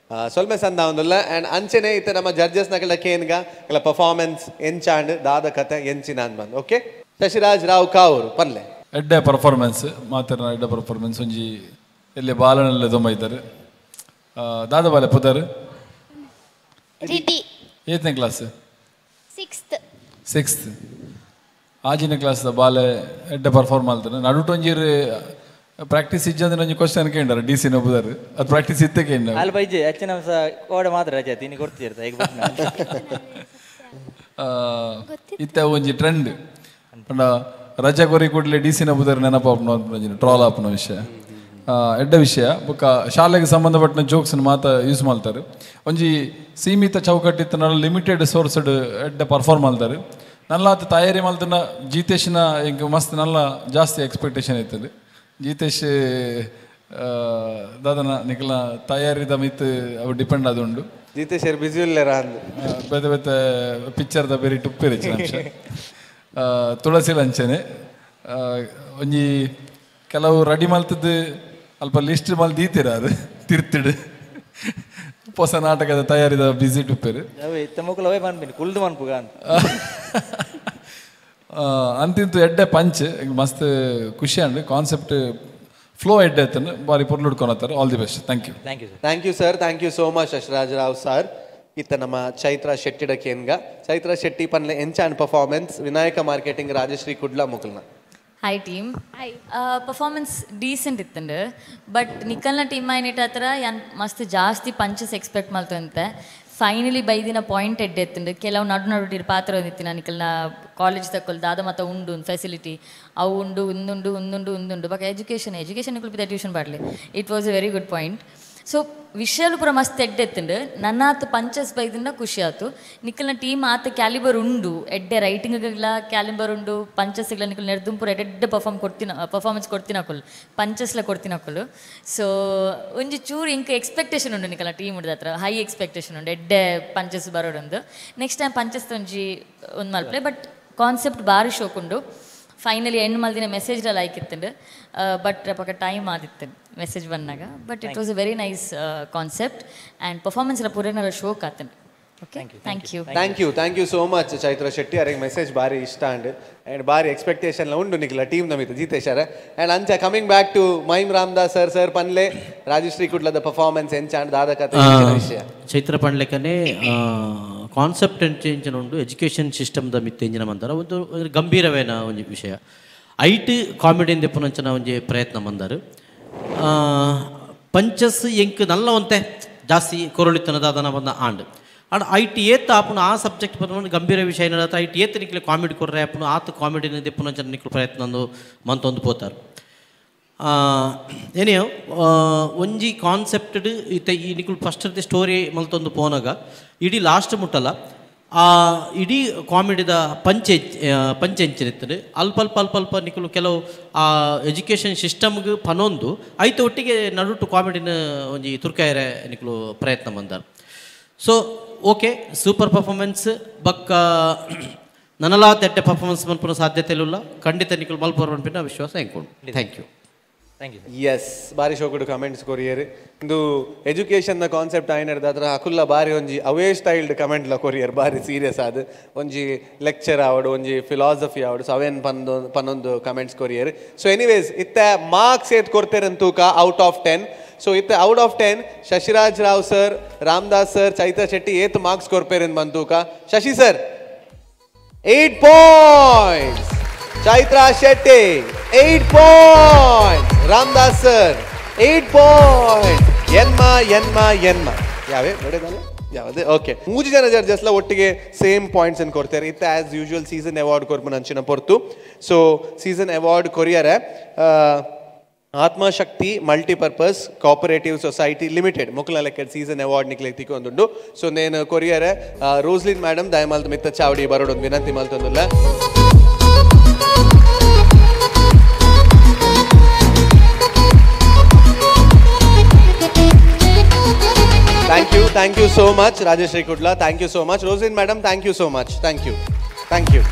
ಸೊಲ್ಮೆ ಸಂದ ಒಂದುಲ್ಲ. ಆ್ಯಂಡ್ ಅಂಚೆನೆ ಇತ್ತೆ ನಮ್ಮ ಜಡ್ಜಸ್ ನಕಲ ಕೇನ್ಗ ಕೆಲ ಪರ್ಫಾರ್ಮೆನ್ಸ್ ಎಂಚಾಂಡ್ ದಾದ ಕತೆ ಎಂಚಿನಾನ್ ಬಂದ್. ಓಕೆ ಶಶಿರಾಜ್ ರಾವ್ ಕಾವೂರು ಪನ್ಲೆ. ಎಡ್ಡೆ ಪರ್ಫಾರ್ಮೆನ್ಸ್ ಮಾತ್ರ ಎಡ್ಡೆ ಪರ್ಫಾರ್ಮೆನ್ಸ್ ಒಂಜಿ ಎಲ್ಲಿ ಬಾಲನಲ್ಲೇ ದೊಮ್ಮ ಇದ್ದಾರೆ. ದಾದ ಬಾಲೆ ಪುದರ್ ಏತನೇ ಕ್ಲಾಸ್? ಸಿಕ್ಸ್ತ್. ಆಜಿನ ಕ್ಲಾಸ್ ಬಾಲೆ ಎಡ್ಡೆ ಪರ್ಫಾರ್ಮ್ ಮಾಡ್ತಾರೆ. ನಡುಟು ಒಂಜಿರು ಪ್ರಾಕ್ಟೀಸ್ ಇಜ್ಜಂದ್ರೆ ಒಂಜಿ ಕ್ವಶನ್ ಕೇಂಡಾರ ಡಿ ಸಿ ನೊಬ್ಬುದಾರು ಅದು ಪ್ರಾಕ್ಟೀಸ್ ಇತ್ತೆ ಕೇಂಡ ಅಲ್ಪ ಇಜ್ಜೆ ಹೆಚ್ಚಿನ ಕೋಡೆ ಮಾತ್ರ ರಜೆ ತಿನ್ನಿ ಕೊಡ್ತಿರ್ತ ಇತ್ತೆ ಒಂಜಿ ಟ್ರೆಂಡ್ ಪಂಡ ರಜೆ ಕೊರಿ ಕೂಡಲೇ ಡಿ ಸಿ ನೊಬ್ಬುದಾರು ನೆನಪಾಪುನ ಒಂಜಿ ಟ್ರಾಲ್ ಆಪುನ ವಿಷಯ ಎಡ್ಡೆ ವಿಷಯ. ಬೊಕ್ಕ ಶಾಲೆಗೆ ಸಂಬಂಧಪಟ್ಟಿನ ಜೋಕ್ಸ್ ಮಾತ ಯೂಸ್ ಮಾಡ್ತಾರೆ. ಒಂಜಿ ಸೀಮಿತ ಚೌಕಟ್ಟಿತ್ತು ಲಿಮಿಟೆಡ್ ಸೋರ್ಸ್ ಎಡ್ಡೆ ಪರ್ಫಾರ್ಮ್ ಮಾಡ್ತಾರೆ. ನಲ್ಲಾತ ತಯಾರಿ ಮಾಡ್ತಾನ ಜಿತೇಶ್ನ ಈಗ ಮಸ್ತ್ ನಲ್ಲ ಜಾಸ್ತಿ ಎಕ್ಸ್ಪೆಕ್ಟೇಷನ್ ಇರ್ತದೆ. ಜಿತೇಶ್ ದಾದನ ನಿಖಲ ತಯಾರಿದ ಮಿತ್ ಅವು ಡಿಪೆಂಡ್ ಆದುಂಡು. ಜಿತೇಶ್ ಬಿಸಿ ಇಲ್ಲೇರ ಬೇತೆ ಬೇತೆ ಪಿಕ್ಚರ್ದ ಬೇರೆ ಟುಪ್ಪೇರು ಅಂಶ ತುಳಸಿ ಲಂಚನೆ ಒಂಜಿ ಕೆಲವು ರೆಡಿ ಮಲ್ತದ್ದು ಅಲ್ಪ ಲಿಸ್ಟ್ ಮಲ್ ದೀತೀರ ಅದು ತಿರ್ತಿಡು ಹೊಸ ನಾಟಕದ ತಯಾರಿದ ಬಿಸಿ ಟುಪ್ಪೇರು ಕುಲ್ದು ಮನ್ಪುಗ ಅಂತಿಂತು ಎಡ್ಡೆ ಪಂಚ್ ಮಸ್ತ್ ಖುಷಿ and concept flow ಎಡ್ಡೆ ಆಯ್ತಾನೆ ಬಾರಿ ಪೊರ್ಲು ಹಿಡ್ಕೊಳತ್ತಾರೆ. All the best. Thank you. Thank you thank you sir. Thank you so much Shashiraj Rao sir. ಇತ್ತ ನಮ್ಮ ಚೈತ್ರ ಶೆಟ್ಟಿಡ ಕೇನ್ಗ ಚೈತ್ರ ಶೆಟ್ಟಿ ಪನ್ಲೆ ಎಂಚಾಂಡ್ ಪರ್ಫಾರ್ಮೆನ್ಸ್ ವಿನಾಯಕ ಮಾರ್ಕೆಟಿಂಗ್ ರಾಜಶ್ರೀ ಕುಡ್ಲಾ ಮುಕಲ್ನ. Hi team. Performance decent ಇತ್ತಂಡು but ನಿಖಲ್ನ team ಐನಿಟ್ ಹತ್ರ ಯಾನ್ ಮಸ್ತ್ ಜಾಸ್ತಿ ಪಂಚಸ್ ಎಕ್ಸ್ಪೆಕ್ಟ್ ಮಾಡ್ತಂತೆ. ಫೈನಲಿ ಬೈದಿನ ಪಾಯಿಂಟ್ ಎಡ್ಡೆ ಎತ್ತಂಡು ಕೆಲವು ನಡು ನಡುಟಿರು ಪಾತ್ರ ಹೊಂದಿತ್ತಿನ ನಿಖಲ್ನ ಕಾಲೇಜ್ ತಕ್ಕೊಲ್ ದಾದ ಮತ್ತ ಉಂಡು ಒಂದು ಫೆಸಿಲಿಟಿ ಅವು ಉಂಡು ಉಂದುಂಡು ಉಂದುಂಡು ಉಂದುಂಡು ಬಟ್ ಎಜುಕೇಷನ್ ಎಜುಕೇಷನ್ ಕುಲ್ಪಿದ ಟ್ಯೂಷನ್ ಬಾಡ್ಲಿ. It was a very good point. So ವಿಷಯಲು ಪೂರ ಮಸ್ತ್ ಎಡ್ಡೆ ಎತ್ತಂಡು ನನ್ನಾತು ಪಂಚಸ್ ಬೈದಿಂದ ಖುಷಿ ಆಯ್ತು. ನಿಖಲ್ನ ಟೀಮ್ ಆತ ಕ್ಯಾಲಿಬರ್ ಉಂಡು ಎಡ್ಡೆ ರೈಟಿಂಗ್ಗಳ ಕ್ಯಾಲಿಬರ್ ಉಂಡು ಪಂಚಸ್ಗಳ ನಿಖಲ್ ನೆರ್ದುಂಪುರ ಎಡ್ಡೆ ಪರ್ಫಾರ್ಮ್ ಕೊಡ್ತಿನ ಪರ್ಫಾರ್ಮೆನ್ಸ್ ಕೊಡ್ತಿನ ಅಕುಲು ಪಂಚಸ್ಲ ಕೊಡ್ತಿನ ಅಕುಲು. ಸೊ ಒಂಜಿ ಚೂರು ಇಂಕ ಎಕ್ಸ್ಪೆಕ್ಟೇಷನ್ ಉಂಡು ನಿಖಲ್ನ ಟೀಮ್ ಉಂಡು ಹತ್ರ ಹೈ ಎಕ್ಸ್ಪೆಕ್ಟೇಷನ್ ಉಂಡು ಎಡ್ಡೆ ಪಂಚಸ್ ಬರೋಡೊಂದು. ನೆಕ್ಸ್ಟ್ ಟೈಮ್ ಪಂಚಸ್ ಒಂಜಿ ಒಂದು ಮಲ್ಪ್ಲೆ ಬಟ್ ಕಾನ್ಸೆಪ್ಟ್ ಭಾರಿ ಶೋಕ್ ಉಂಡು. ಫೈನಲಿ ಎಂಡ್ ಮಲ್ದಿನ ಮೆಸೇಜ್ ಲೈಕ್ ಇತ್ತಂಡು ಬಟ್ ಪಕ್ಕ ಟೈಮ್ ಆದಿತ್ತು ಮೆಸೇಜ್ ಬಂದಾಗ. But it was a very nice concept and performance ಎಲ್ಲ ಪೂರೇನಲ್ಲ ಶೋಕ್ ಆತಂಡು. Okay thank you. Thank you thank you so much Chaitra Shetty. ಅರೆಗೆ message ಭಾರಿ ಇಷ್ಟ ಅಂಡ್ ಆ್ಯಂಡ್ ಭಾರಿ expectation ಉಂಡು ನಿಖಲ ಟೀಮ್ ನಮಿತು ಜಿತೇಶ್ ಅರೆ. And ಅಂಚ coming back to mime Ramdas sir. Sir ಪನ್ಲೆ Rajashree ಕುಡ್ಲದ performance ಎಂಚಾಂಡ್ ದಾದ ಕತೆ ವಿಷಯ. ಚೈತ್ರ ಪನ್ಲೆಕನೆ ಕಾನ್ಸೆಪ್ಟ್ ಎಂಚಿನ ಉಂಡು ಎಜುಕೇಷನ್ ಸಿಸ್ಟಮ್ದ ಮಿತ್ತ ಎಂಜಿನ ಮಂದಾರ ಒಂದು ಗಂಭೀರವೇನ ಒಂಜಿ ವಿಷಯ ಐಟ್ ಕಾಮಿಡಿ ದೆಪ್ಪುನಂಚಿನ ಒಂಜಿ ಪ್ರಯತ್ನ ಮಂದಾರು. ಪಂಚಸ್ ಎಂಕ್ ನಲ್ಲ ಒಂತೆ ಜಾಸ್ತಿ ಕೊರಳಿತನದಾದನ ಬಂದ and and ಐಟ್ ಏತ್ ಆಪುನ ಆ ಸಬ್ಜೆಕ್ಟ್ ಬಂದ ಗಂಭೀರ ವಿಷಯ ಏನಾದ ಐಟ್ ಏತ್ ನಿಕ್ಲೆ ಕಾಮಿಡಿ ಕೊರ್ರೆ ಆಪುನ ಆತ ಕಾಮಿಡಿನ ದೆಪ್ಪುನಂಚಿನ ನಿಕ್ಲು ಪ್ರಯತ್ನ ಮಂತೊಂದು ಪೋತಾರು. ಏನೇ ಒಂಜಿ ಕಾನ್ಸೆಪ್ಟ್ ಇತ್ತೆ ಈ ನಿಕುಲು ಫಸ್ಟ್ ಸ್ಟೋರಿ ಮಲ್ತೊಂದು ಪೋನಾಗ ಇಡೀ ಲಾಸ್ಟ್ ಮುಟ್ಟಲ್ಲ ಆ ಇಡೀ ಕಾಮಿಡಿದ ಪಂಚೆ ಪಂಚೆ ಎಂಚಿನಿರ್ತದೆ ಅಲ್ಪ ಅಲ್ಪ ಅಲ್ಪ ಅಲ್ಪ ನಿಕುಲು ಕೆಲವು ಆ ಎಜುಕೇಷನ್ ಸಿಸ್ಟಮ್ಗೆ ಪನೊಂದು ಐತ ಒಟ್ಟಿಗೆ ನಡುಟು ಕಾಮಿಡಿನ ಒಂಜಿ ತುರ್ಕಾಯರೆ ನಿಕುಲು ಪ್ರಯತ್ನ ಬಂದಾರ. So okay super performance ಬಕ್ಕ ನನಲಾ ತೆಟ್ಟೆ ಪರ್ಫಾರ್ಮೆನ್ಸ್ ಮನ್ಪುನ ಸಾಧ್ಯತೆ ಇಲ್ಲ ಖಂಡಿತ ನಿಕುಲು ಮಲ್ಪೋರ್ ಮನ್ಪಿನ ವಿಶ್ವಾಸ ಎಂಕೊಂಡು. Thank you. Thank you. Yes ಬಾರಿ ಶೋಕುಡು ಕಮೆಂಟ್ಸ್ ಕೊರಿಯರ್. ಇಂದು ಎಜುಕೇಷನ್ನ ಕಾನ್ಸೆಪ್ಟ್ ಆಯ್ನರ್ದ ಅದರ ಅಕುಲ್ಲ ಬಾರಿ ಒಂಜಿ ಅವೇ ಸ್ಟೈಲ್ಡ್ ಕಮೆಂಟ್ಲ ಕೊರಿಯರ್ ಬಾರಿ ಸೀರಿಯಸ್ ಆದ ಒಂಜಿ ಲೆಕ್ಚರ್ ಆವಡು ಒಂಜಿ ಫಿಲಾಸಫಿ ಆವಡು ಸೊ ಅವೇನು ಪನ್ನೊಂದು comments courier. So anyways ಇತ್ತೆ ಮಾರ್ಕ್ಸ್ ಏತ್ ಕೊಡ್ತೇರಂತ ತೂಕ out of 10. So ಇತ್ತೆ out of 10 Shashiraj Rao sir, Ramdas sir, Chaitra Shetty ಏತ್ marks ಕೊರ್ಪೇರಂತ ಬಂತೂಕ. Shashi sir 8 points, Chaitra Shetty 8 points, Ramdas sir 8 points. ಎನ್ಮ ಎನ್ಮ ಎನ್ಮ ಯಾವೇ ನೋಡಿದಲ್ಲ ಯಾವುದೇ ಓಕೆ ಮೂರು ಜನ ಜಡ್ಜಸ್ಲ ಒಟ್ಟಿಗೆ ಸೇಮ್ ಪಾಯಿಂಟ್ಸ್ ಅನ್ನು ಕೊಡ್ತಾರೆ. ಇತ್ತ as usual season award ಕೊರ್ಪುನ ಅಂಚಿನ ಪೊರ್ತು. So season award ಕೊರಿಯರೆ Atmashakti multipurpose cooperative society limited ಮುಕ್ಲ ಲೆಕ್ಕ ಸೀಸನ್ ಅವಾರ್ಡ್ ನಿಕ್ಲೆ ತಿಕ್ಕೊಂದುಂಡು. ಸೊ ನೇನು ಕೊರಿಯರೆ ರೋಸ್ಲಿನ್ ಮೇಡಮ್ ದಯಮಾಲ್ತ ಮಿತ್ತ ಚಾವಡಿ ಬರೋಡೊಂದು ವಿನಂತಿ ಮಲ್ತೊಂದುಲ್ಲ. Thank you, thank you so much, Rajeshri Kudla. Thank you so much, Rosin madam. Thank you so much. Thank you, thank you.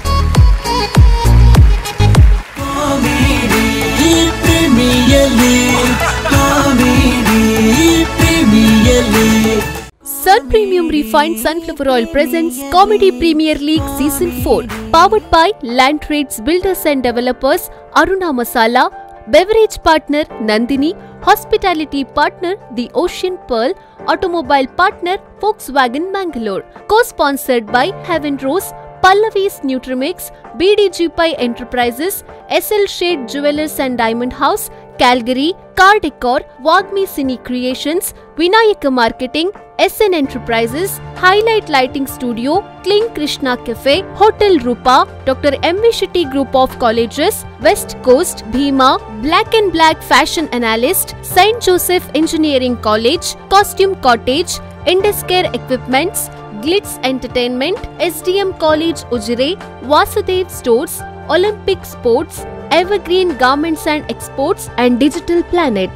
Premier League, Comedy Premier League. Sun Premium Refined Sunflower Oil presents Comedy Premier League Season 4, powered by Land Trades Builders and Developers, Aruna Masala, Beverage Partner Nandini, Hospitality Partner The Ocean Pearl, Automobile Partner Volkswagen Mangalore, co-sponsored by Heaven Rose, Pallavi's Nutrimix, BDG Pai Enterprises, SL Shade Jewelers and Diamond House, Calgary, Car Decor, Wagmi Cine Creations, Vinayaka Marketing, SN Enterprises, Highlight Lighting Studio, Kling Krishna Cafe, Hotel Rupa, Dr. M. V. Shetty Group of Colleges, West Coast, Bhima, Black and Black Fashion Analyst, St. Joseph Engineering College, Costume Cottage, Induscare Equipments, Glitz Entertainment, SDM College Ujire, Vasudev Stores, Olympic Sports, Evergreen Garments and Exports and Digital Planet.